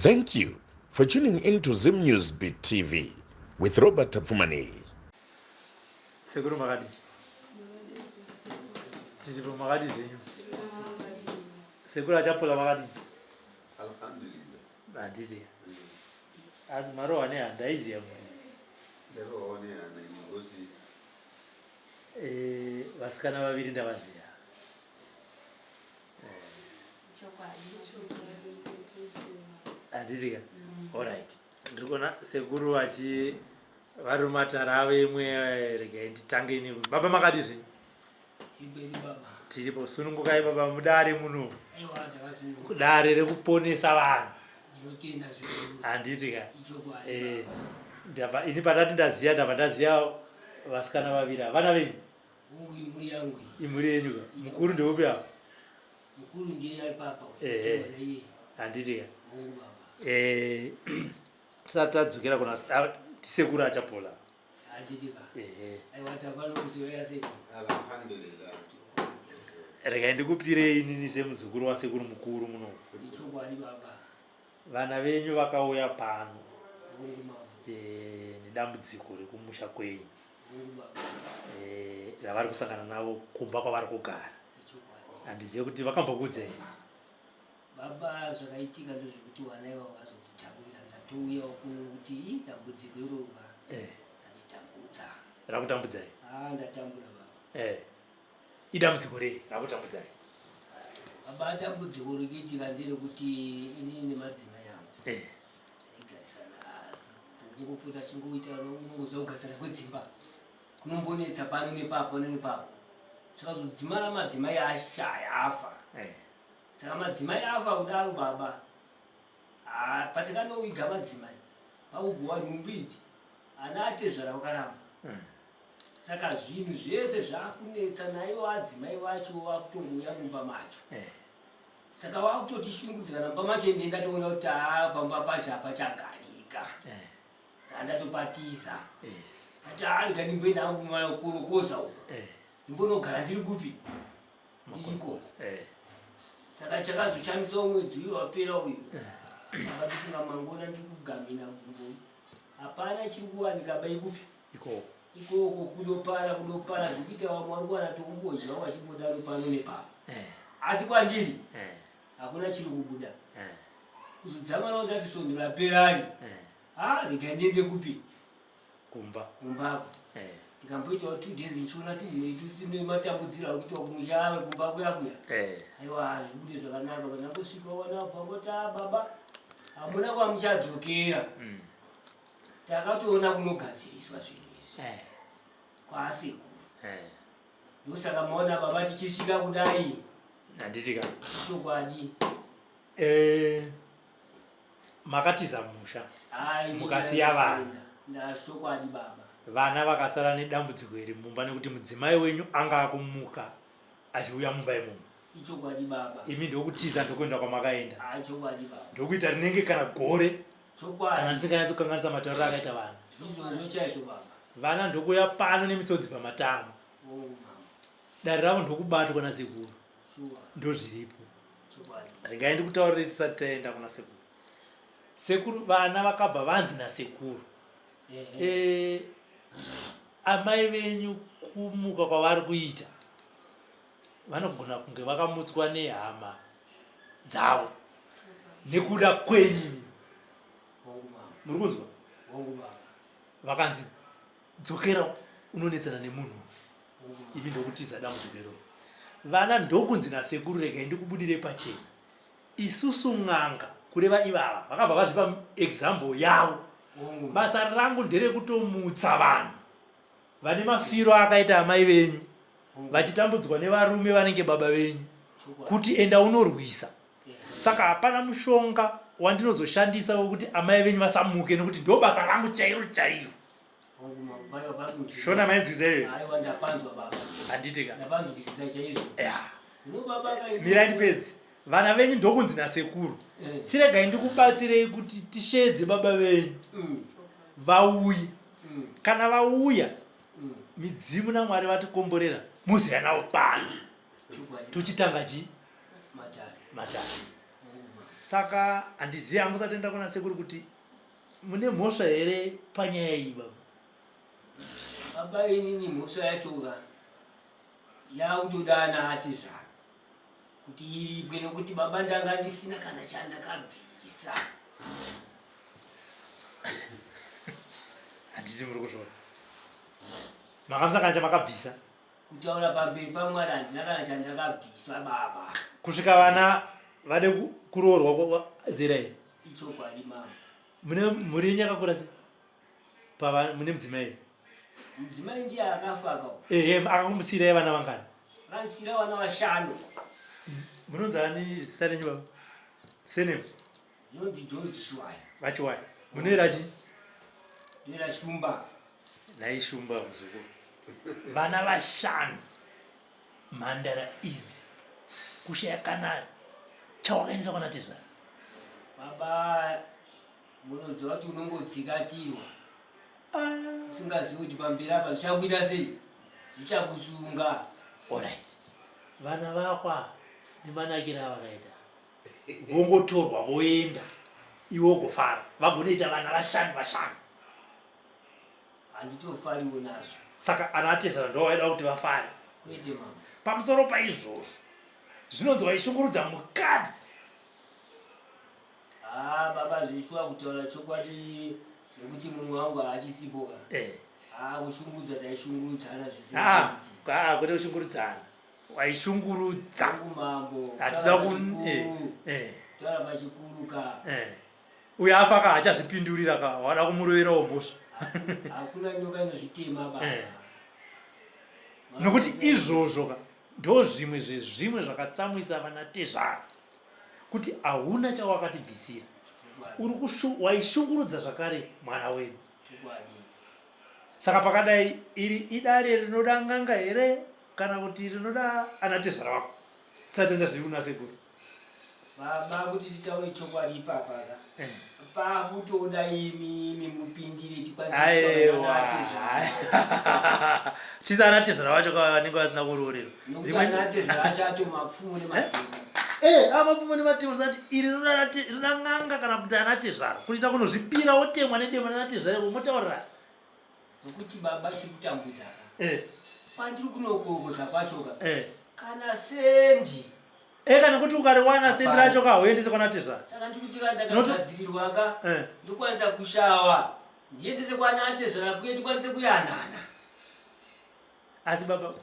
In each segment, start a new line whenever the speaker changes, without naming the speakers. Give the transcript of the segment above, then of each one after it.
Thank you for tuning in to Zim News Beat TV with Robert Tapfumaneyi.
Sekuru makadii? Tiripo makadii zvenyu? Sekuru achapola makadii?
Alhamdulillah.
Handiti. Asi marohwa nehanda aiziya munhu.
Ndarohwa nehanda ingozi.
Eh, vasikana vaviri ndavaziya. Handiti ka? Alright. Ndiri kuona sekuru vachi vari mumatara avo imwe regai nditange ini. Baba makadii zvenyu? Tiripo sunungukai baba mudare muno. Dare rekuponesa vanhu. Handiti ka? Eh, ndabva ini pandati ndaziya ndabva ndaziya vasikana vaviri ava. Vana venyu? Imhuri yenyu ka? Mukuru ndeupi apa?
Mukuru ndiye ari papa.
Eh, handiti ka? Eh, tisati tadzokera kuna ah, tisekuru achapola. Regai ndikupirei inini semuzukuru wasekuru mukuru muno. Vana venyu vakauya pano eh, nedambudziko rekumusha kwenyu eh, ravari kusangana navo kumba kwavari kugara. Handizive kuti vakambokuudzei.
Baba zvakaitika ndezvekuti vana ivavo vazonditaurira ndatouyawo kuno kuti ii dambudziko iroro ka
Eh.
randitambudza.
Rakutambudzai?
Ah ndatambura baba.
Eh. Idambudziko rei rakutambudzai?
Baba dambudziko rikuitika nderekuti ini nemadzimai angu
Eh.
taigarisana kungopota chingoita unongoziva kugarisana kwedzimba kunombonetsa pano nepapo pano nepapo saka zodzimara madzimai ashaya afa
Eh.
Saka madzimai afa kudaro baba. Ah, patakanoviga madzimai pakugowa nhumbi idzi ana atezvara vakaramba. Saka zvinhu zvese zvakunetsa naivo adzimai vacho vakutongouya mumba macho.
Eh.
Saka vakutotishungurudza kana mumba macho ende ndatoona kuti haa pamba pacho hapachagarika.
Eh.
Ndandatopatiza.
Yes.
Ati haa rega ndimboenda hangu kumakorokoza uko.
Eh.
Ndimbonogara ndiri kupi? Ndiko.
Eh.
Saka chakazoshamisawo mwedzi uyu wapera uyu. Akatofunga mangona ndiri kugamina gumbo. Hapana chiri kuwanika bai kupi?
Ikoko.
Ikoko kudopara kudopara zvekuita vamwe vari kuwana tokumbodya vachimbodaro pano nepapo.
Eh.
Asi kwandiri
Eh.
hakuna chiri kubuda.
Eh.
Kuzodzamana ndati svondo raperari.
Eh.
Ah, rega ndiende kupi?
Kumba.
Kumbako.
Eh.
Ndikamboitawo 2 days ndichiona tumwe tusine matambudziro akuitwa kumusha ave kumba kuya kuya.
Eh.
Aiwa hazvibude zvakanaka vandangosvika wana vangoti ah baba hamuna kwamuchadzokera. Takatoona kunogadziriswa zvinhu izvi.
Eh.
Kwasekuru.
Eh.
Ndosaka maona baba tichisvika kudai.
Handiti ka.
Chokwadi.
Eh. Makatiza musha.
Ai,
Mukasiya vana.
Ndachokwadi baba.
Vana vakasara nedambudziko iri mumba nekuti mudzimai wenyu anga akumuka achiuya mumba imomo.
Ichokwadi baba.
Imi ndokutiza ndokuenda kwamakaenda.
Ah, chokwadi baba.
Ndokuita rinenge kana gore.
Chokwadi.
Kana ndisinganyatsokanganisa matauriro akaita vana.
Ndizvozvo chaizvo baba.
Vana ndokuuya pano nemitsodzi pamatama.
Oh, mama.
Dare ravo ndokubatwa nasekuru.
Shuwa.
Ndozviripo.
Chokwadi.
Regai ndikutaurire tisati taenda kuna sekuru. Sekuru vana vakabva vanzi nasekuru.
Ehe.
Eh, amai venyu kumuka kwavari kuita vanogona kunge vakamutswa nehama dzavo nekuda kwenyu.
Hongu mama.
Muri kunzwa?
Hongu baba.
Vakanzi dzokera unonetsana nemunhu imi ndokutiza dambudziko iroro. Vana ndokunzi nasekuru regai ndikubudire pachena. Isusu n'anga kureva ivava vakabva vazvipa example yavo. Basa rangu nderekutomutsa vanhu vane mafiro akaita amai venyu vachitambudzwa nevarume vanenge baba venyu kuti enda unorwisa. Saka hapana mushonga wandinozoshandisa wekuti amai venyu vasamuke nekuti ndo basa rangu chairo chairo. Shona mainzwisa iyoyo?
Aiwa ndapanzwa baba.
Handiti ka?
Ndapanzwisisa chaizvo.
Yeah.
Hino baba ka.
Mirai ndipedze. Vana venyu ndokunzi nasekuru.
Eh.
Chiregai ndikubatsirei kuti tisheedze baba venyu. Vauye. Kana vauya midzimu naMwari vatikomborera muzouya navo pano.
Chokwadi.
Tochitanga chi?
Matare.
Matare. Saka handizivi hangu sati ndaenda kuna sekuru kuti mune mhosva here panyaya iyi baba.
Baba inini mhosva yacho ka yakutoda ana atezvara kuti iripwe nekuti baba ndanga ndisina kana chandakabvisa.
Handiti muri kuzviona. Makabvisa kana chamakabvisa.
Kutaura pamberi paMwari handina kana chandakabvisa baba.
Kusvika vana vade kuroorwa zera iri.
Ichokwadi mama.
Mune mhuri yenyu yakakura sei? Pava mune mudzimai.
Mudzimai ndiye akafa ka.
Ehe, akakumusiyira vana vangani?
Vanisiyira vana vashanu.
Munonzi ani zita renyu baba? Surname?
Ndinonzi George Chiwaya.
VaChiwaya. Munoera chi?
Ndinoera Shumba.
Nhai Shumba muzukuru. Vana vashanu mhandara idzi kushaya kana chawakaendesa kwana tezvara.
Baba munoziva kuti unongodzikatirwa ah. usingazivi kuti pamberi apa zvichakuita sei zvichakusunga.
Alright. Vana vakwa nemanakiro avakaita vongotorwa voenda iwe ugofara vagonoita vana vashanu vashanu
handitofariwo nazvo
saka ana atezvara ndo vaida kuti vafare
kwete mama
pamusoro paizvozvo zvinonzi waishungurudza mukadzi
haa baba zveshuwa kutaura chokwadi nekuti mumwe wangu haachisipo ka eh. haa kushungurudza taishungurudzana
zvisina ah, kwete kushungurudzana waishungurudza
mambo
hatida ku eh, eh.
taura pachikuru ka
eh. Uyo afa ka hachazvipindurira ka wada kumuroverawo mhosva
hakuna nyoka inozvitema ba
eh. Nokuti izvozvo ka ndozvimwe zvezvimwe zvakatsamwisa vana tezvara kuti hauna chawakatibvisira uri waishungurudza zvakare mwana wedu saka pakadai iri idare rinoda n'anga here kana kuti rinoda ana tezvara vako tisatenda zviri kuna sekuru
Baba kuti titaure chokwadi ipapa ka
eh.
pakutoda imi imi mupindire tikwanise
tisa ana tezvara vacho ka vanenge vasina kuroorerwa
ana tezvara acho ato mapfumo nematemo
eh, mapfumo nematemo sati iri rinoda n'anga kana kuti ana tezvara kuita kunozvipira wotemwa nedemo nana tezvara motaurirana
Nokuti baba chiri kutambudza ka.
Eh.
Kwandiri kunokorokoza kwacho ka.
Eh.
Kana sendi.
Eh kana kuti ukariwana sendi racho ka huendese kwana tezvara.
Saka ndikuti kana ndakagadzirirwa ka.
Eh.
Ndokwanisa kushawa. Ndiendese kwana tezvara kuye tikwanise kuyanana.
Asi baba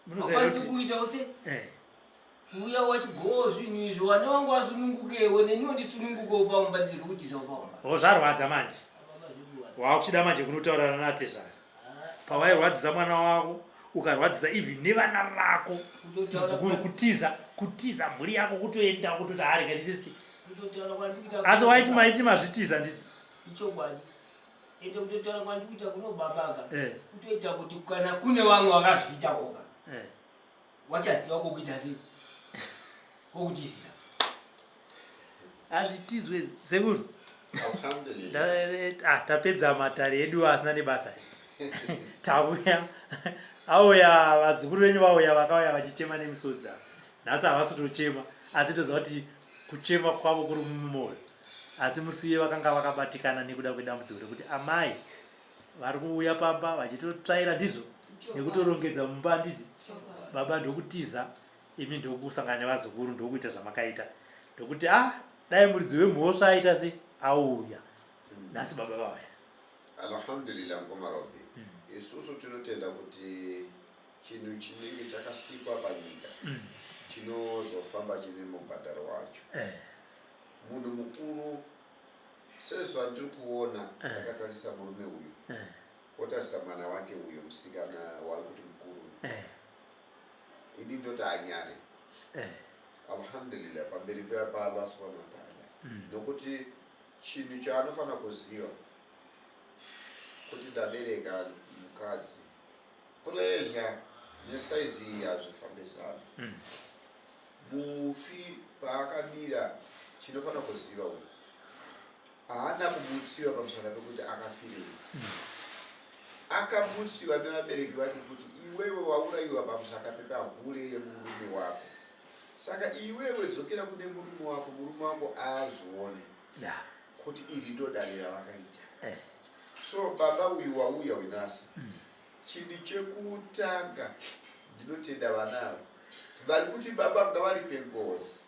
munoziva kuti kuita use.
Eh.
Uya wachigowo zvinhu izvo vana vangu vasunungukewo neniwo ndisunungukewo paumba ndirege kutizawo paumba.
Ho zvarwadza manje. Wakuchida manje kunotaurana natezvara. Pawairwadzisa mwana wako ukarwadzisa even nevana vako muzukuru kutiza kutiza mhuri yako kutoenda kutoti harega ndisisi. Asi waiti maiti mazvitiza ndisi.
Ichokwadi. Ende kutotaura kwandikuita kunobabaka.
Eh.
Kutoita kuti kana kune vamwe vakazviita voga.
Eh.
Wachaziva kokuita sei? Kokutizira.
Hazvitizwe sekuru.
Alhamdulillah.
Ah, tapedza matare edu asina nebasa. Tauya. Auya vazukuru venyu vauya vakauya vachichema nemisodzi. Nhasi havasi kutochema asi toziva kuti kuchema kwavo kuri mumwoyo. Asi musi uye vakanga vakabatikana nekuda kwedambudziko rekuti amai vari kuuya pamba vachitotsvaira ndizvo nekutorongedza mumba handizi baba ndokutiza imi ndokusangana nevazukuru ndokuita zvamakaita ndokuti ah dai muridzi wemhosva aita se auya nhasi baba vauya
alhamdulillah mukoma robi mm. isusu tinotenda kuti chinhu chinenge chakasikwa panyika mm. chinozofamba chine mubhadharo wacho
eh.
munhu mukuru Sezvandiri kuona
eh.
ndakatarisa murume uyu
eh.
otarisa mwana wake uyo musikana wari kuti mukuru
eh.
ini ndoti anyare alhamdulillah pamberi paallah subhanahu wataala
mm.
nokuti chinhu chaanofanira kuziva kuti ndabereka mukadzi pleasure nesaizi iyi hazvifambisani
mm.
Mufi paakamira chinofanira kuziva uyu haana kumutsiwa pamusana pekuti akafirei akamutsiwa nevabereki vake kuti iwewe waurayiwa pamusaka pepahure yemurume wako. Saka iwewe dzokera kune murume wako, murume wako azvione kuti iri ndo dare ravakaita. So baba uyu wauya uyu nhasi. Chinhu chekutanga ndinotenda vana ava vari kuti baba ngavaripe ngozi.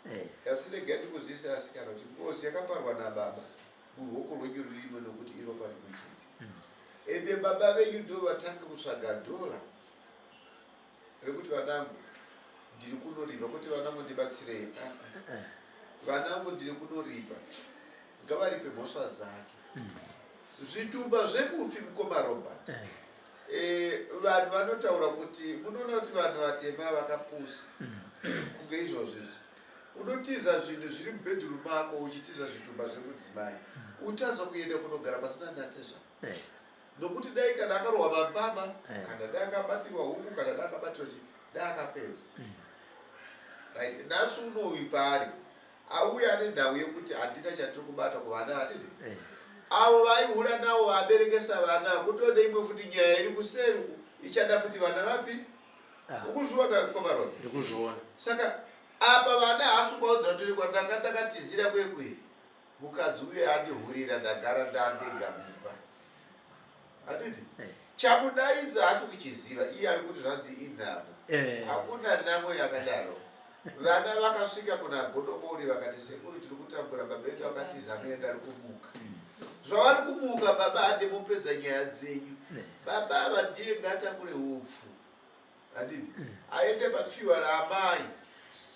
Asi regai ndikuzivise asikana kuti ngozi yakaparwa nababa muruoko rwenyu rurimo nokuti iropa rimwe chete. Ende baba venyu ndo vatanga kutsvaga dhola rekuti vanangu ndiri kunoripa, kuti vanangu ndibatsirei. Vanangu ndiri kunoripa, ngavaripe mhosva dzake. Zvitumba zvemufi mukoma Robert. Vanhu vanotaura kuti munoona kuti vanhu vatema vakapusa kunge izvozvo izvi. Unotiza zvinhu zviri mubhedhuru mako uchitiza zvitumba zvemudzimai, utadza kuenda kunogara pasina natezva. Nokuti dai kana akarohwa mambama, kana dai akabatirwa huku, kana dai akabatirwa chii, dai akapedza. Right, nhasi unoyu paari auya ane nhau yekuti handina chandiri kubata kuvana, handiti? Avo vaihura navo vaberekesa vana, kutode imwe futi nyaya iri kuseri uku ichada futi vana vapi? Ukuzviona komarwa?
Ndikuzviona.
Saka apa vana haasi kuvaudza kuti kwandanga ndakatizira kwekwe mukadzi uye andihurira, ndagara ndandega mumba, handiti? Chamudaidza haasi kuchiziva, iye ari kuti zvanzi inhamo. Hakuna nhamo yakadaro. Vana vakasvika kuna Godobori vakati, sekuru tiri kutambura, baba vedu vakatiza, anoenda ari kumuka. Zvavari kumuka baba hande mopedza nyaya dzenyu. Baba ava ndiye ngaatakure upfu, handiti? Aende papfiwa raamai.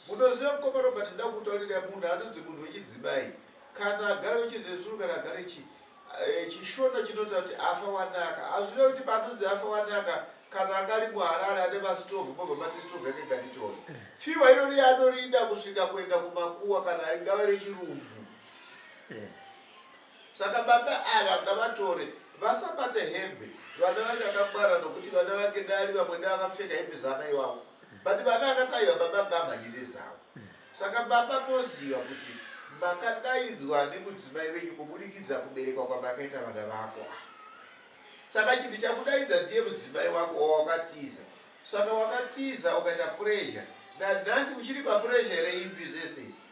Munoziva mukoma Robert, ndoda kutaurira munhu anonzi munhu wechidzimai kana agara wechizezuru kana agare chishona chinotaura kuti afa wanaka. Hazvina kuti panonzi afa wanaka kana anga ari muHarare ane mastovhu mobva mati stovhu yake ngatitore. Pfiwa irori anorinda kusvika kuenda kumakuwa kana ringave rechirungu. Saka baba ava ngavatore, vasabate hembe. Vana vake akangwara nokuti vana vake dai vamwe dai vakapfeka hembe dzaamai vavo. But vana akati aiwa baba ngaamhanye nezavo. Saka baba moziva kuti makadaidzwa nemudzimai wenyu kuburikidza kuberekwa kwamakaita vana vako. Saka chinhu chakudaidza ndiye mudzimai wako wawakatiza. Saka wakatiza ukaita pressure. Nanhasi uchiri papressure here imvi zvese izvi?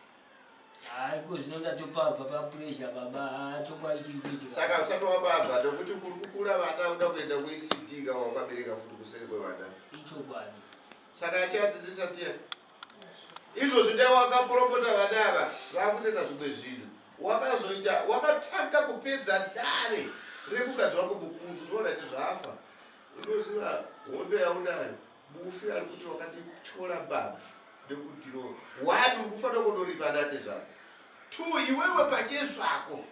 Hayi, ko zvino ndatopabva papressure baba, haa chokwadi chiri kuitika.
Saka usati wapabva nokuti kuri kukura vana uda kuenda kuECD ka wakabereka futi kuseri kwevana.
Ichokwadi.
Saka achiadzidzisa ndiani? Izvozvi dai wakaporomota vana ava vakutoita zvimwe zvinhu. Wakazoita, wakatanga kupedza dare remukadzi wako mukuru kuti ona kuti zvaafa. Unoziva hondo yaunayo, mufi ari kuti wakandityora mbabvu nekudirova. One, uri kufanira kundoripa natezvara. Two, iwewe pachezvako.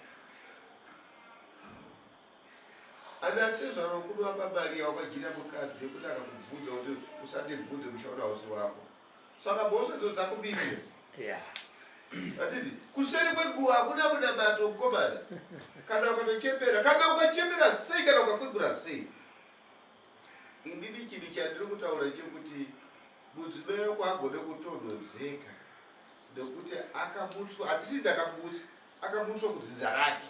Anatezvara ukunovapa mari yawakajira mukadzi yekuti akakubvunza kuti usandibvunze mushaona hausi wako. Saka mhosva idzo dzakubirira. Hatiti kuseri kwenguva hakuna munamato mukomana. Kana ukatochembera, kana ukachembera sei, kana ukakwegura sei. Inini chinhu chandiri kutaura chekuti mudzimai wako agone kutonhodzeka nekuti akamutswa, handisi ndakamutswa, akamutswa kudzinza rake.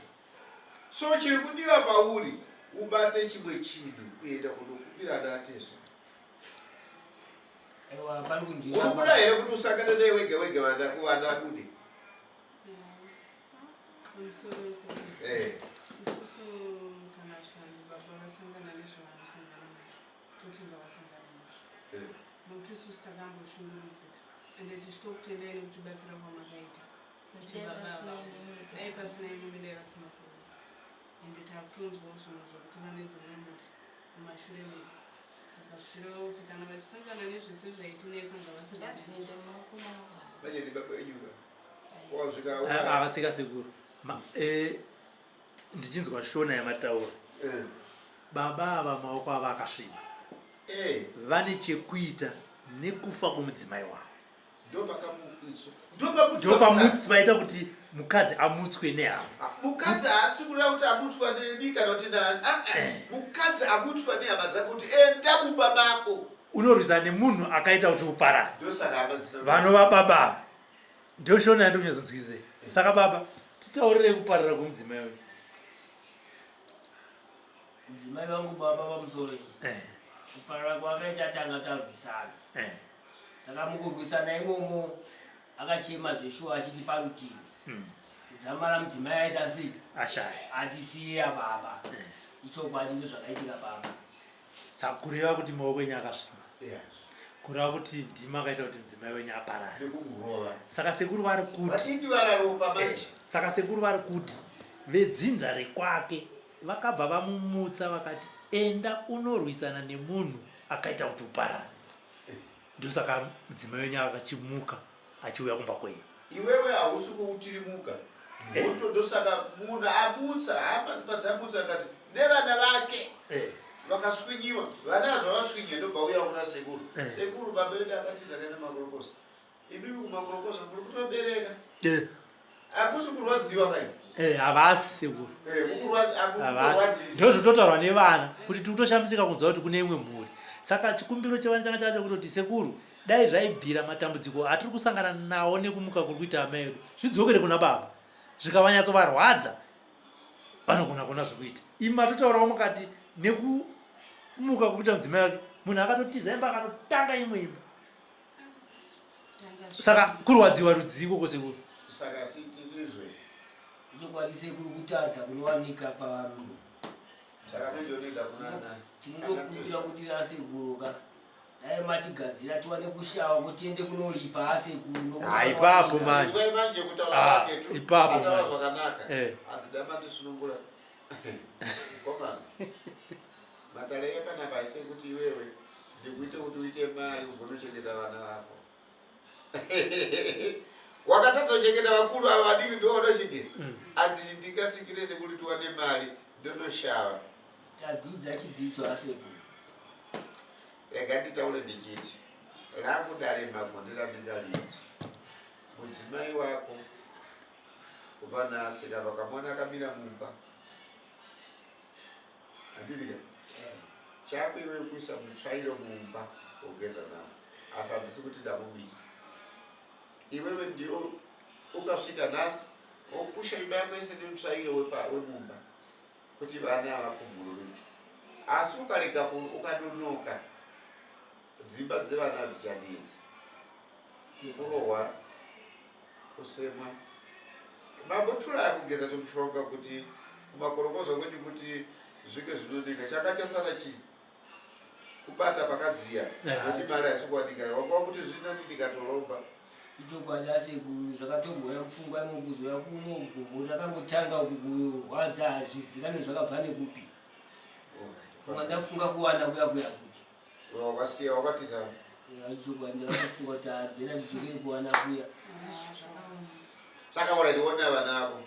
So chiri kudiwa pauri ubate chimwe chinhu kuenda kunokumbira natezvara.
Aiwa, pari kunzwira
Uri kuda here kuti usangane naye wega wega vana kuvana abude?
Pamusoro wese. Isusu kana zvikanzi baba vasangana nezvavanosangana nazvo, toti ngavasangane nazvo. Nokuti isusu takamboshungurudzika. Ende tichitokutendai nekutibatsira kwamakaita. Kuti
Dai
baba
pasina
ava,
imimi.
dai pasina imimi dai vasina kuuya. Ende takutonzwawo zvimwe zvekuti vane dzimwe mhuri mumashure medu. Saka zvichireva kuti kana vachisangana nezvese zvaitinetsa ngavasangane nazvo.
Ngazviende mumaoko mavo.
Manje ndi baba venyu ka. Wakasvika
Akatsika sekuru. Ndichinzwa shona yamataura. Baba ava maoko avo akasviba. Vane chekuita nekufa kwemudzimai wavo.
Ndopamutswa
vaita kuti mukadzi amutswe nehama.
Mukadzi haasi kureva kuti amutswa neni kana kuti nani. Mukadzi amutswa nehama dzake kuti enda mumba mako.
Unorwisana nemunhu akaita kuti uparare.
Ndosaka hama dzina
Vanova baba. Ndio shona yandiri kunyatsonzwisisa. Saka baba, titaurirei kuparara kwemudzimai wenyu.
Mudzimai vangu baba pamusoro iyi. Kuparara kwakaita tanga tarwisana. Saka mukurwisana imomo Akachema zveshuwa achiti parutivi. Kudzamara mudzimai aita sei?
Ashaya.
Atisiya baba. Ichokwadi ndozvakaitika baba.
Saka kureva kuti maoko enyu akasviba.
Yeah.
Kureva kuti ndimi akaita kuti mudzimai wenyu aparare.
Nekumurova.
Saka sekuru vari kuti
Vadiki vararopa manje.
Saka sekuru vari kuti vedzinza rekwake vakabva vamumutsa vakati enda unorwisana nemunhu akaita kuti uparare. Ndosaka mudzimai wenyu akachimuka achiuya kumba kwenyu.
Iwewe hausi kuutirimuka. Hondo ndosaka munhu amutsa hama padzamutsa akati nevana vake vakaswinyiwa vana zvavaswinya ndobva uya kuna sekuru. Sekuru baba vedu akatiza akaenda makorokoza. Imimi kumakorokoza muri kutobereka. Hakusi kurwadziwa kai?
Havasi sekuru.
Havasi.
Ndozvototaurwa nevana kuti tiri kutoshamisika kunzwa kuti kune imwe mhuri. Saka chikumbiro chevana changa chava chekutoti sekuru dai zvaibvira matambudziko atiri kusangana nawo nekumuka kuri kuita amai edu zvidzokere kuna baba zvikavanyatsovarwadza vanogona kuona zvekuita. Imi matotaurawo mukati nekumuka kuri kuita mudzimai wake munhu akatotiza imba akanotanga imwe imba. Saka kurwadziwa rudzii ikoko sekuru?
Saka tizwe.
Ichokwadi sekuru kutadza kunowanika pavarungu.
Saka manje unoenda kunana.
Tinongokumbira kuti asekuru ka dai matigadzira tiwane kushawa kuti tiende kunoripa asekuru.
Ah, ipapo manje.
Izwai manje kutaura
Ah,
kwake tu.
ipapo
Ataura
manje.
zvakanaka.
Eh.
Handida mandisunungura. Komana. Matare epanapa haisi ekuti iwewe ndikuite kuti uite mari ugonochengeta vana vako. Wakatadza kuchengeta vakuru ava vadiki ndiwo vanochengeta. Ati ndikasikire sekuti tiwane mari ndonoshava.
Tadzidza chidzidzo asekuru.
Rega nditaure ndichiti rangu dare magonde randingariiti. Mudzimai wako kubva nhasi kana ukamuona akamira mumba handiti ka chako iwe kuisa mutsvairo mumba wogeza nawo asi handisi kuti ndamumisa iwewe ndiwo ukasvika nhasi wokusha imba yako yese nemutsvairo wemumba kuti vana havapumhururuki asi ukarega ukanonoka dzimba dzevana hadzichanetsi kurohwa kusemwa mambo turaya kugeza tomushonga kuti kumakorokoza kwenyu kuti zvinge zvinoneka changa chasara chii kubata pakadziya kuti mari haisi kuwanika wanga wakuti zvinani ndikatoromba
Ichokwadi asekuru zvakatombouya mupfungwa imo kuzouya kuno gumbo rakangotanga kurwadza hazvizikanwe zvakabva nekupi. Funga ndafunga kuwana kuya kuya futi.
Wakasiya wakatiza.
Ichokwadi ndakatofunga kuti abvera ndidzokere kuwana kuya.
Saka already wona vana vako.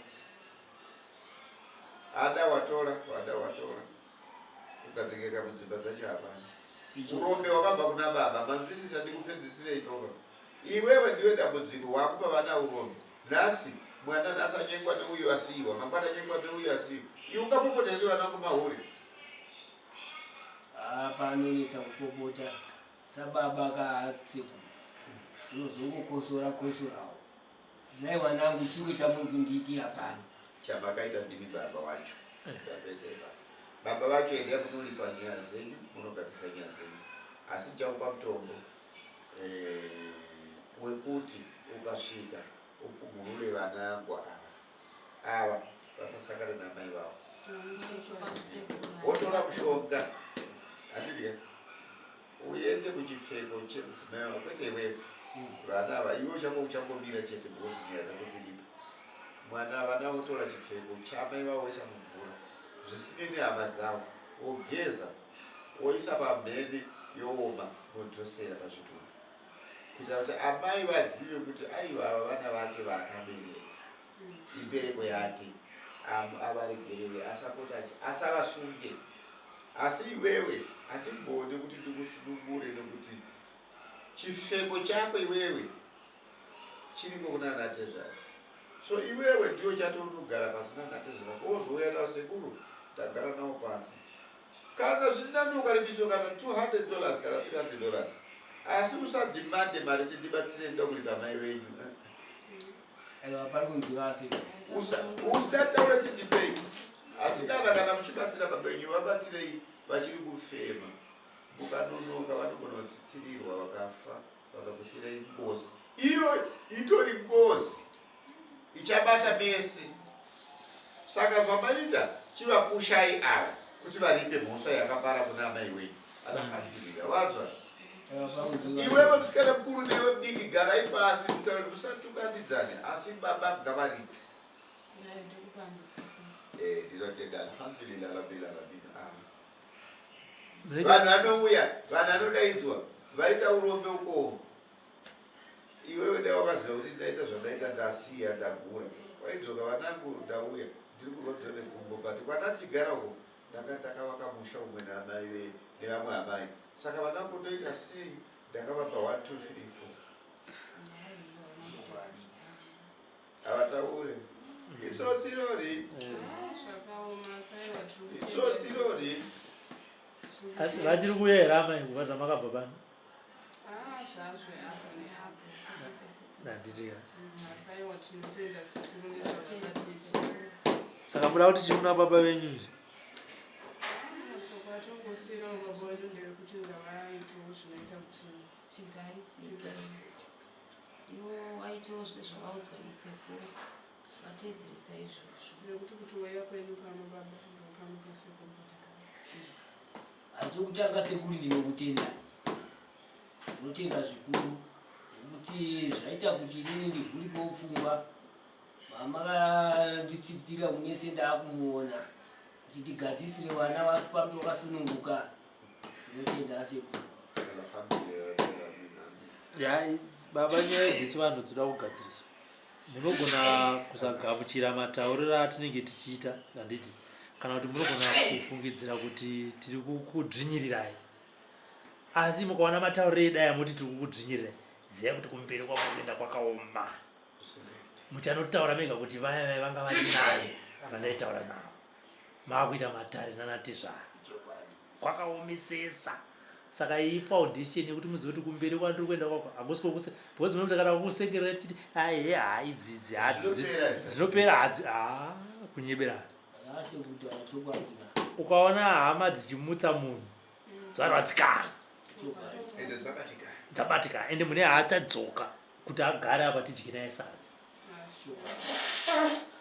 Ada watora, wada watora. Ukadzingeka mudzimba dzacho hapana. Urombe wakabva kuna baba, manzwisisa ndikupedzisire ipapo. Iwewe ndiwe dambudziko wakupa vana urombe. Nhasi mwana nhasi anyengwa neuyo asiiwa, mangwana anyengwa neuyo asiiwa. Iwe ungapopota here vana vako mahure?
Ah, panonetsa kupopota sababa kasekuru unozongokosora kosorawo nhai wanangu chimwe chamuri kundiitira pano
Chamakaita ndimi baba wacho. Ndapedza ipapo. Baba vacho endai munoripa nyaya dzenyu, munogadzirisa nyaya dzenyu. Asi ndichakupa mutombo eh, wekuti ukasvika upumhurure vana vangu ava. Ava vasasangana namai vavo. Wotora mushonga. Handiti uende kuchipfeko chemudzimai wako kwete iwewe. Vana ava iwe uchango uchangomira chete because nyaya dzako dziripo. Mwana vana votora chipfeko chamai vavo voisa mumvura zvisinei nehama dzavo wogeza woisa pamhene yooma wodzosera pazvitumbu kuitira kuti amai vazive kuti aiwa ava vana vake vaakabereka imbereko yake avaregerere asapota asavasunge. Asi iwewe handigoni kuti ndikusunungure nekuti chipfeko chako iwewe chiriko kuna anatezvara. So iwewe ndiwe uchatonogara pasi nanatezvara wozouya navo sekuru ndagara navo pasi. Kana zviri nani ukaripiswa kana 200 dollars kana 300 dollars asi usadhimande mari kuti ndibatsire ndoda kuripa mai venyu.
Aiwa pari kunziwa asi.
Usataura kuti ndipei. Asi kana muchibatsira baba venyu vabatsirei vachiri kufema. Mukanonoka vanogona kutsitsirirwa vakafa. Vakakusiirai ngozi. Iyo itori ngozi ichabata mese. Saka zvamaita chivapushai ava kuti varipe mhosva yakapara kuna amai wenyu. Alhamdulillah. Wanzwa? Iwewe musikana mukuru newe mudiki garai pasi mutaure musatukandidzane asi baba ngavaripe. Eh, ndinotenda alhamdulillah rabbil alamin. Ah. Vanhu vanouya, vanhu vanodaidzwa, vaita urombe uko. Iwewe dai wakaziva kuti ndaita zvandaita ndasiya ndagura. Waidzoka vanangu ndauya ndiri kurwadziwa negumbo but kwandachigara uko ndanga ndakavaka musha umwe naamai nevamwe amai. Saka vanangu ndoita sei ndakavapa 1 2 3 4. Havataure. Itsotsi irori. Itsotsi irori.
Asi vachiri kuuya here amai nguva zvamakabva pano? Handiti ka. Saka muda kuti chii kuna baba venyu izvi?
Tigarisike. Iwo waitewo sezvawaudzwa nesekuru vateedzere saizvozvo.
Nekuti kutiuya kwenyu pano baba ndopano pasekuru patakauya.
Achokutanga sekuru ndinokutenda. Ndinotenda zvikuru nekuti zvaita kuti inini ndivhurikewo pfungwa. Mama vakanditsitsira kunese ndakumuona kuti ndigadzisire vana vafambe vakasununguka. Ndinotenda sekuru.
Ya, baba nyaya dzechivanhu dzinoda kugadziriswa. Munogona kusagamuchira matauriro atinenge tichiita, handiti? Kana kuti munogona kufungidzira kuti tiri kukudzvinyirirai. Asi mukaona matauriro edu aya moti tiri kukudzvinyirirai, zivai kuti kumberi kwamuri kuenda kwakaoma. Muchanotaura mega kuti vaya vaya vanga vari naye vandaitaura navo. Maakuita matare nanatezvara. Kwakaomesesa. Saka iyi foundation yekuti muzive kuti kumberi kwandiri kuenda kwako hakusi kwekuse because munoita kana kusekerera tichiti aihe haa idzidzi hadzi dzinopera hadzi haa kunyebera. Ukaona hama dzichimutsa munhu dzarwadzikana dzabatikana ende mune haachadzoka kuti agare apa tidye naye sadza.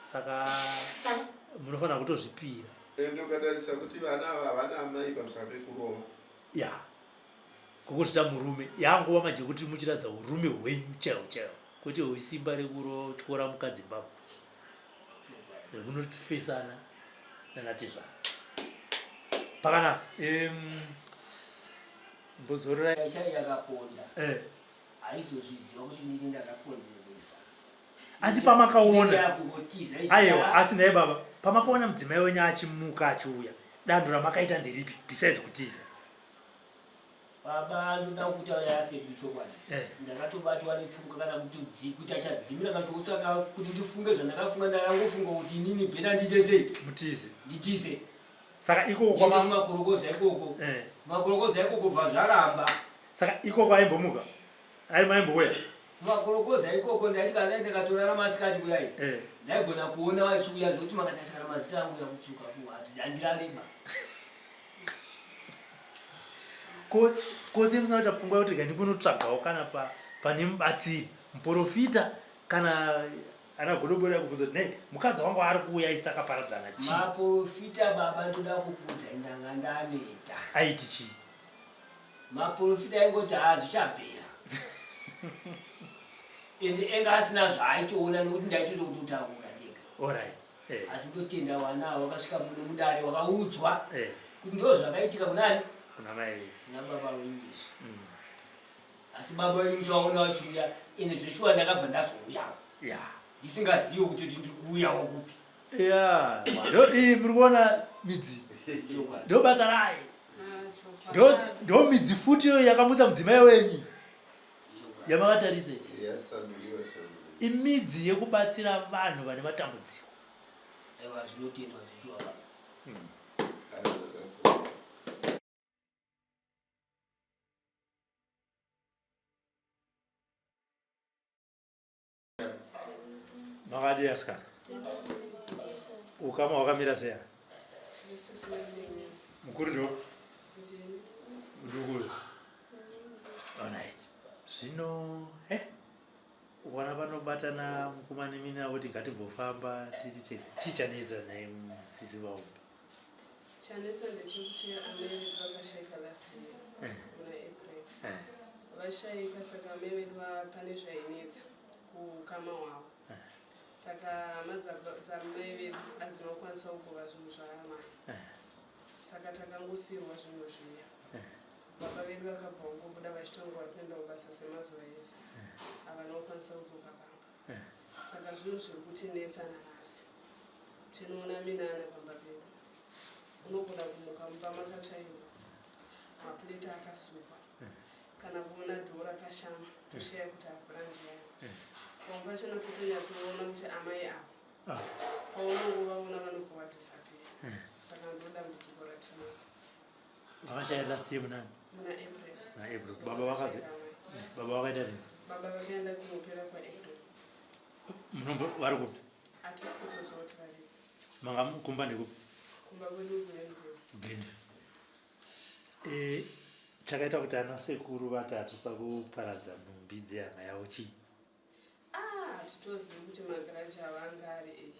Saka munofanira kutozvipira.
Ende ukatarisa kuti vana ava havana amai pamusana pekurova.
Ya. Kukuzvita murume. Yanguva manje yekuti muchiratidza urume hwenyu chaiwo chaiwo. Kwete hwesimba rekurotyora mukadzi mbabvu. Rekunofesana nanatezvara. Pakanaka. Mbozororai.
Chai yakaponda.
Eh.
Haizozviziva kuti ndini ndakakonzeresa.
Asi pamakaona aiwa, asi nhai baba, pamakaona mudzimai wenyu achimuka achiuya, danho ramakaita nderipi besides kutiza?
Baba, ndoda kutaura yasedu chokwadi.
Eh.
Ndakatobatwa nepfungwa kana kuti kuita chadzimira kana kuti kuti ndifunge zvandakafunga, ndakangofunga kuti inini bheta ndiite sei?
Mutize.
Nditize.
Saka ikoko
kwama makorokoza ikoko.
Eh.
Makorokoza ikoko bva zvaramba.
Saka ikoko aimbomuka. Ai maimbouya.
Makorokoza ikoko ndaiti kana ndakatorara masikati kudai.
Eh.
Ndaigona kuona vachiuya zvekuti makatarisa kana maziso angu yakutsvuka kuhati handirareba.
Ko ko sei musina kuita pfungwa yekuti rega ndimbonotsvagawo kana pa pane mubatsiri muporofita kana ana godobori akubvunza kuti nei mukadzi wangu ari kuuya isi takaparadzana chii?
Maporofita baba ndoda kukuudzai ndanga ndaneta.
Aiti chii?
Maporofita aingoti haa zvichapera. Ende enga asina zvaaitoona nekuti ndaitotokutotaura ndega.
Alright. Eh.
Asi ndotenda vana ava vakasvika muno mudare vakaudzwa
Eh.
kuti ndo zvakaitika kunani?
Kuna mai venyu.
Kuna baba venyu izvi. Asi baba venyu muchaona vachiuya ende zveshuwa ndakabva ndazouyawo.
Yeah.
Ndisingazivi kuti ndiri kuuyawo kupi.
Yeah. Ndo iyi muri kuona midzi. Ndo basa rayo. Ndo ndo midzi futi iyo yakamutsa mudzimai wenyu. Yamakatarisa.
Yasanduliwa sanduliwa.
Imidzi yekubatsira vanhu vane matambudziko.
Aiwa zvinotendwa zveshuwa baba.
Makadii asikana? Ukama hwakamira sei? Mukuru ndo? Mudukuru. Alright. Zvino eh wana vanobatana mukoma nemina voti ngatimbofamba titi chega. Chii chanetsa naye sisi vaumbi?
Chanetsa ndechekuti amai vedu vakashaika last year muna April. Vashaika saka amai vedu pane zvainetsa kuukama hwavo. Saka hama dzamai vedu hadzina kukwanisa kugova zvinhu zvaamai. Saka takangosiirwa zvinhu zviya. Baba vedu vakabva vangobuda vachitanga vari kuenda kubasa semazuva ese. Havana kukwanisa kudzoka pamba. Saka zvinhu zviri kutinetsa nanhasi. Tinoona minana pamba pedu. Unogona kumuka mumba makatsvairwa, mapureti akasukwa, kana kuona dhoo rakashama toshaya kuti avhura ndiani. Pamwe pachona totonyatsoona kuti amai ava ah. Paunongovaona vanobva vadisappear. Saka ndo dambudziko ratinetsa.
Vakashaya last year munani?
Muna April.
Muna April. Baba vakazi baba vakaita rini?
Baba vakaenda kunopera kwaApril.
Munombo vari kupi?
Hatisi kutoziva kuti varipi.
Manga kumba ndekupi?
Kumba kwedu kuGlenview.
Glenview. Eh, chakaita kuti ana sekuru vati hatisa kuparadza nhumbi dzehama yavo chii?
Ah, hatitozivi kuti magiraji ava anga ari ei.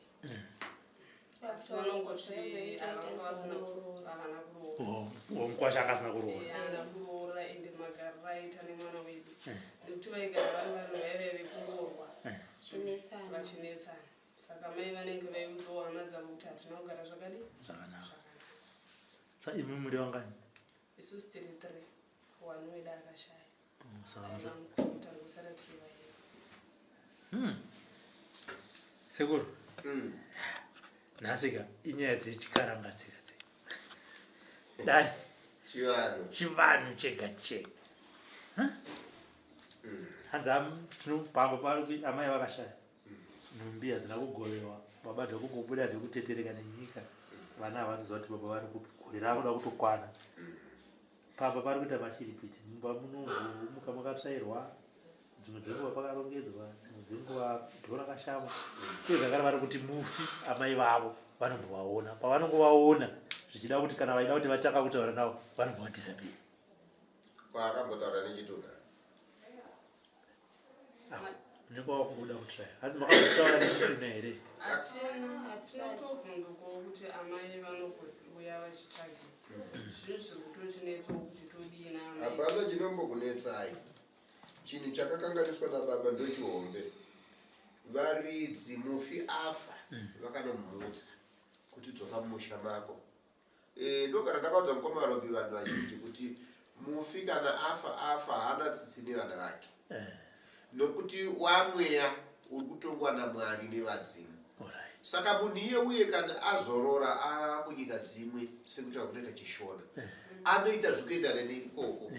Asi vanongoti avanga vasina havana kuroora.
Oh, mukwasha anga asina kuroora.
Haana kuroora ende magariro aiita nemwana wedu. Nekuti vaigara vari vanhu vaive vekungorwa. Vachinetsana. Saka mai vanenge vaiudzawo hama dzavo kuti hatina kugara zvakadii?
Zvakanaka. Sa imi muri vangani?
Isusu tiri 3. One wedu akashaya. Tangosara tiri vairi.
Sekuru. Nhasika inyaya dzechikaranga tsika tsika. Dai.
Chivanhu.
Chivanhu chega chega. Hanzi tinopamba pari amai vakashaya. Nhumbi hadzina kugovewa. Baba zvekungobuda zvekutetereka nenyika. Vana havaziziva kuti baba vari kupi. Gore rakuda kutokwana. Pamba pari kuita mashiripiti. Mumba munombomuka makatsvairwa. Dzimwe dzenguva pakarongedzwa, dzimwe dzenguva dhoo rakashama. Uye zvakare vari kuti mufi amai vavo vanombovaona. Pavanongovaona zvichida kuti kana vaida kuti vatanga kutaura navo vanombovadisappear.
Kwaakambotaura nechitunha.
Unenge wakungoda kutraya. Hanzi makambotaura nechitunha here?
Hatina, hatina kutovhundukawo kuti amai vanouya vachitsvagei. Zvinhu zviri kutotinetsawo kuti todii naamai.
Hapana chinombokunetsai. Chinhu chakakanganiswa nababa ndochihombe. Varidzi mufi afa vakanomutsa kuti dzoka mumusha mako. Ndogara ndakaudza mukoma Robi vanhu vazhinji kuti mufi kana afa afa haana tsitsi nevana vake. Nokuti wamweya uri kutongwa naMwari nevadzimu. Saka munhu iye uye kana azorora akunyika dzimwe sekutaura kunoita chishona anoita zvekuendana neikoko.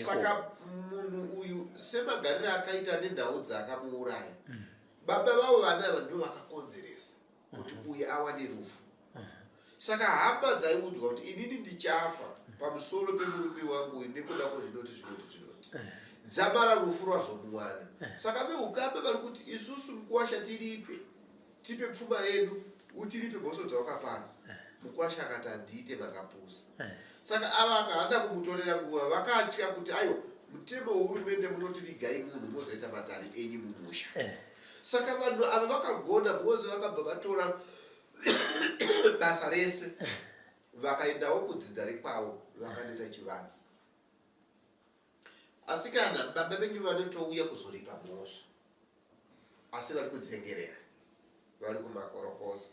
Saka munhu uyu semagariro akaita nenhau dzaakamuuraya baba vavo vana ava ndivo vakakonzeresa kuti uyu awane rufu. Saka hama dzaiudzwa kuti inini ndichafa pamusoro pemurume wangu uyu nekuda kwezvinoti zvinoti zvinoti. Dzamara rufu rwazomuwana. Saka veukama vari kuti isusu mukuwasha tiripe, tipe pfuma yedu, utiripe mhosva dzawakapara. Mukuwasha akati handiite makapusa. Saka ava akahanda kumutorera nguva vakatya kuti aiwa mutemo wehurumende munoti vigai munhu mozoita matare enyu mumusha. Saka vanhu ava vakagona because vakabva vatora basa rese vakaendawo kudzinza rekwavo vakanoita chivanhu. Asi kana baba venyu vanotouya kuzoripa mhosva asi vari kudzengerera vari kumakorokoza.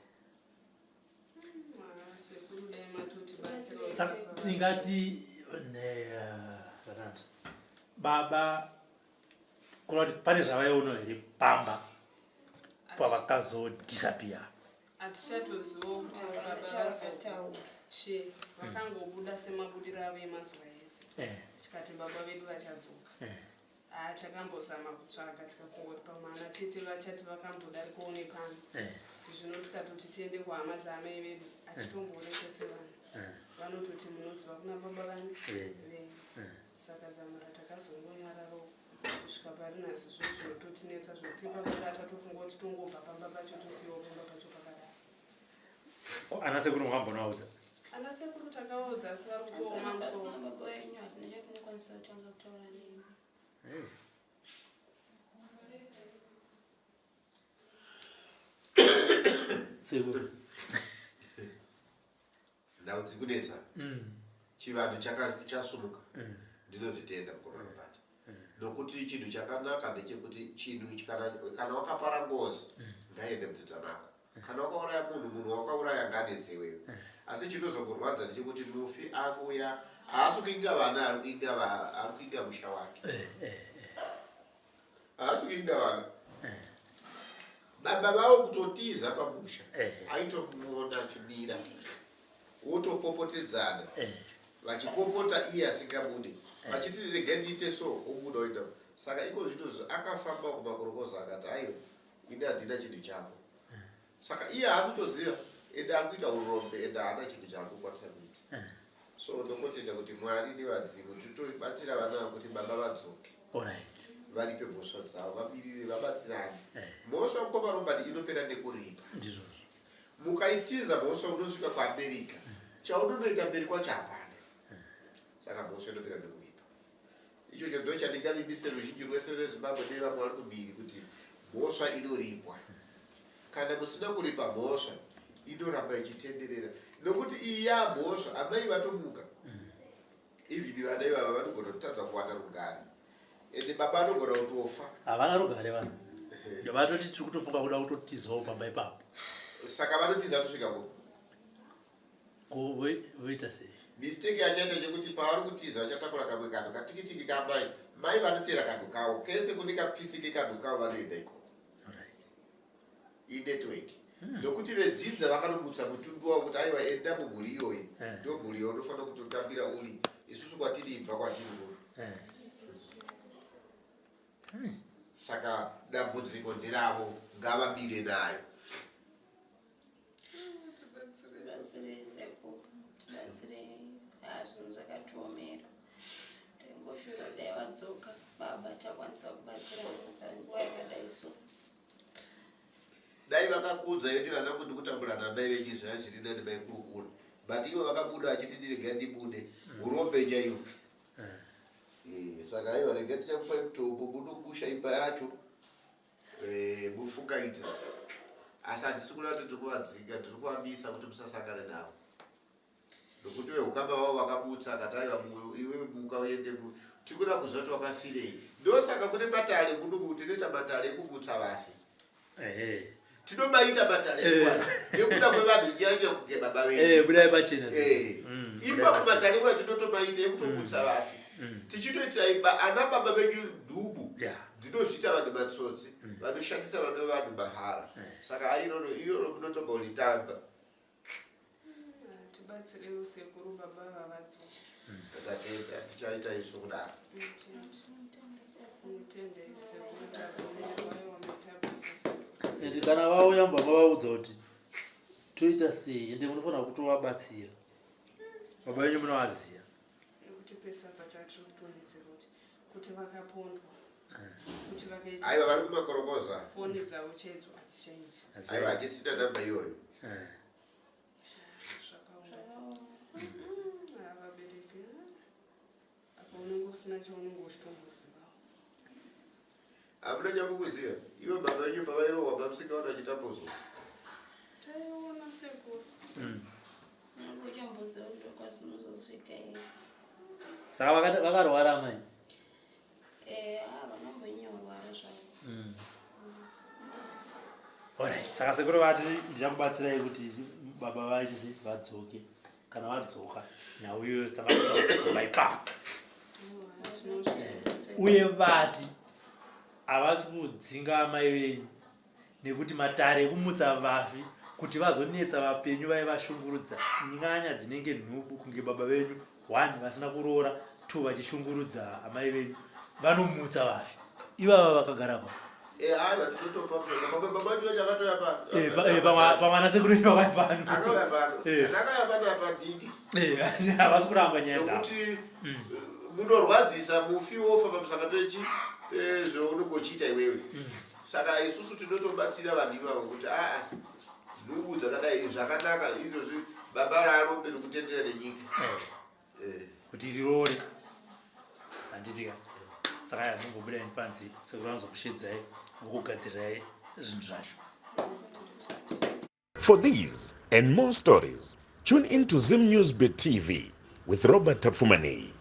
Tingati baba kureva kuti pane zvavaiona here pamba pavakazodisappear?
Hatichatozivawo kuti baba vazotaura che vakangobuda semabudiro avo emazuva ese tikati baba vedu vachadzoka. Haa takambozama kutsvaga tikafunga kuti pamwe ana tete vachati vakambodarikawo nepano. Zvino tikatoti tiende kuhama dzaamai vedu hatitomboonekwe sevanhu. Vanototi munoziva kuna baba vani venyu. Saka dzamara takazongonyararawo kusvika pari nhasi zvinhu zvinototinetsa zvekuti ipapo tatofunga kuti tongobva pamba pacho tosiyiwa pamba pacho pakadaro.
Ana sekuru makambonovaudza?
Ana sekuru takavaudza asi vari kutooma musoro.
Baba wenyu hatina chatinokwanisa kutanga kutaura nemi.
Sekuru.
Nhau dzikunetsa. Chivanhu chasumuka. Ndinozvitenda mukoma Robert. Nokuti chinhu chakanaka ndechekuti chinhu kana, kana wakapara ngozi ngaiende mudzinza mako. Kana wakauraya munhu, munhu wakauraya ngaanetse iwewe. Asi chinozongorwadza ndechekuti mufi akuuya haasi kuinga vana, ari kuinga ari kuinga musha wake. Haasi kuinga vana. Baba vavo kutotiza pamusha aitomuona achimira wotopopotedzana vachipopota iye asingabude vachiti rega ndiite so obuda oenda. Saka iko zvino akafamba kumakorokoza akati aiwa ini handina chinhu chako. Saka iye haasi kutoziva ende ari kuita urombe ende haana chinhu chaari kukwanisa kuita. So ndongotenda kuti Mwari nevadzimu titobatsira vana ava kuti baba vadzoke. Varipe mhosva dzavo, vamirire, vabatsirane. Mhosva mukoma Robert inopera nekuripa.
Ndizvozvo.
Mukaitiza mhosva unosvika kuAmerica. Chaunonoita mberi kwacho hapana. Saka mhosva inopera nekuripa. Ichocho ndochandingavimbise ruzhinji rwese rweZimbabwe nevamwe vari kumhiri kuti mhosva inoripwa. Kana musina kuripa mhosva inoramba ichitenderera nokuti iyi yamhosva amai vatomuka. Even vana ivava vanogona kutadza kuwana rugare ende baba anogona kutofa.
Havana rugare vanhu. Vatoti tiri kutofunga kuda kutotizawo pamba ipapo.
Saka vanotiza kusvika kupi?
Ko voita sei?
Mistake yachaita chekuti pavari kutiza vachatakura kamwe kanhu katikitiki kamai. Mai vanotera kanhu kavo kese kune kapisi kekanhu kavo vanoenda ikoko. Inetwork. Nokuti vedzinza vakanobutsa mutumbi wavo kuti aiwa enda mumhuri iyoyi. Ndo mhuri yaunofanira kutotambira uri. Isusu kwatiri ibva kwatiri kuno. Saka dambudziko nderavo ngavamire nayo.
Tibatsirei sekuru, tibatsirei. Haa zvinhu zvakatiomera. Taingoshuvira dai vadzoka baba takwanisa kubatsirana panguva yakadai so.
Dai vakakuudza yoti vana kuti kutambura namai venyu zvaya zviri nani maikurukura but ivo vakabuda vachiti ndirega ndibude urombe chaiwo. Saka aiwa rega tichakupai mutombo munokusha imba yacho. Mufungaita asi handisi kuda kuti ndiri kuvadzinga ndiri kuvamisa kuti musasangane navo nokuti vehukama vavo vakamutsa akati aiwa iwe muka uende tiri kuda kuziva kuti wakafirei ndosaka kune matare kuno tinoita matare ekumutsa vafi tinomaita matare nekuda kwevanhu nyanya kunge baba vedu
budai pachena
ipapo matare kwayo tinotomaita ekutomutsa vafi tichitoitira imba ana baba venyu nhubu Dzinozviita vanhu matsotsi vanoshandisa vana vevanhu mahara saka airoro iroro munotomboritamba.
Tibatsireiwo sekuru baba ava vadzoke.
Tatenda tichaita izvo kudaro.
Ende kana vauya mubva mavaudza kuti toita sei ende munofanira kutovabatsira. Baba venyu munovaziva.
Nekuti pese apa tatiri kutonetseka kuti kuti vakapondwa kuti vakaita
Aiwa vari kumakorokoza.
Foni dzavo chaidzo hadzichaiti.
Aiwa hatisina namba iyoyo.
Zvakaoma. Vabereki apa unenge usina chaunenge uchitomboziva.
Hamuna chamukuziva. Ivo baba venyu pavairohwa mamusingaona achitambudzwa.
Taiona sekuru.
Uchamboziva kuti kwazvinozosvika here.
Saka vakarwara amai?
Eh, ah, vanambonyorwara zvavo.
Alright, saka sekuru vati ndichakubatsirai kuti baba vaite vadzoke. Kana vadzoka nhau iyoyo tanga ipapo. Uye vati havasi kudzinga amai venyu nekuti matare ekumutsa vafi kuti vazonetsa vapenyu vaivashungurudza nyanya dzinenge nhubu kunge baba venyu one vasina kuroora two vachishungurudza amai venyu vanomutsa vafi ivava vakagara pa
Eh, aiwa tinotopa mushonga. Baba, baba George akatouya pano.
Pamwana sekuru vauya pano.
Akauya pano. Akauya pano apa ndini.
Havasi kuramba nyaya dzavo.
Nokuti munorwadzisa mufi wofa pamusaka pechi pezvaunenge uchiita iwewe. Saka isusu tinotobatsira vanhu ivavo kuti aa nhubu dzakadai zvakanaka izvozvi baba raarombe nokutendera nenyika.
Kuti riroore handiti ka saka yazombobuda panze sekuru vanozokushedzai vokugadzirirai zvinhu zvacho.
For these and more stories, tune in to Zim News Bit TV with Robert Tapfumaneyi.